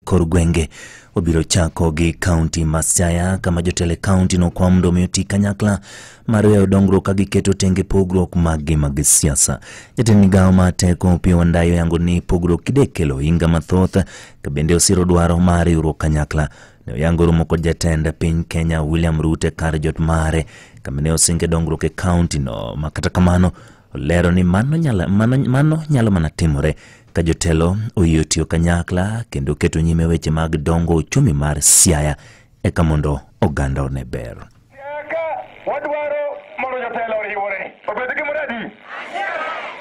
kor gwenge. Wabiro chako gi kaunti ma Siaya, kama jotelo e kaunti no kwa mondo omi oti kanyakla mar weyo dongruok ka giketo tenge pogruok maggi mag siasa. Jatend migawo mar teko Opiyo Wandayi oyango ni pogruok kide kelo ohinga mathoth, ka bende osiro dwaro mar riwruok kanyakla. Ne oyango romo kod jatend piny Kenya William Ruto e kar jot mare, kama ne osinge dongruok e kaunti no, ma kata kamano olero ni mano nyalo mana timore ka jotelo oyie tiyo kanyakla kendo keto nyime weche mag dongo uchumi mar Siaya eka mondo oganda one ber. Ka wadwaro mondo jotelo oriwore obed gimoro adi,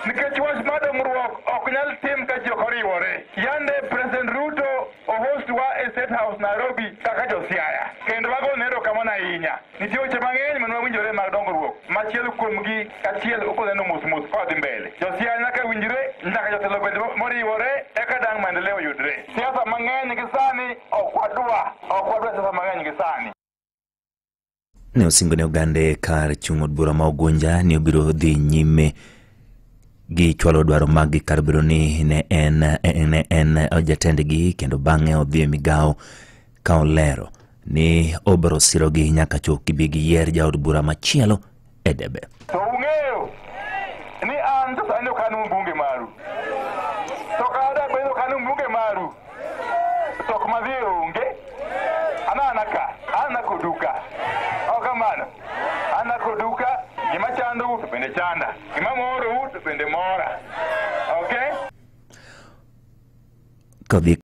nikech wach mar dongruok ok nyal tim ka ji ok oriwore. Yande President Ruto ohost wa e State House Nairobi kaka jo Siaya, kendo wagone erokamano ahinya. Nitie weche mang'eny mane wawinjore mag dongruok, machiel kuomgi kachiel okoneno mos mos kodhi mbele. Jo Siaya nyaka winjre, nyaka jotelo bed moriwore eka dang' maendeleo yudre. Siasa mang'eny gi sani ok wadwa, ok wadwa siasa mang'eny gi sani. Ne osingo ne oganda e kar chung' od bura ma Ugunja ni obiro dhi nyime gi chwalo dwaro maggi kar bedo ni ne en jatendgi, kendo bang'e odhi e migawo ka olero ni obiro sirogi nyaka chop gibi giyier jaod bura machielo e debe. To ung'eyo ni an to sani ok an mbunge maru, to kata bed ok an mbunge maru, to ok madhi onge an ana ka an kodu ka, ok kamano, an kodu ka. Gima chandou to bende chanda, gima morou to bende mora, okay. Kodhi.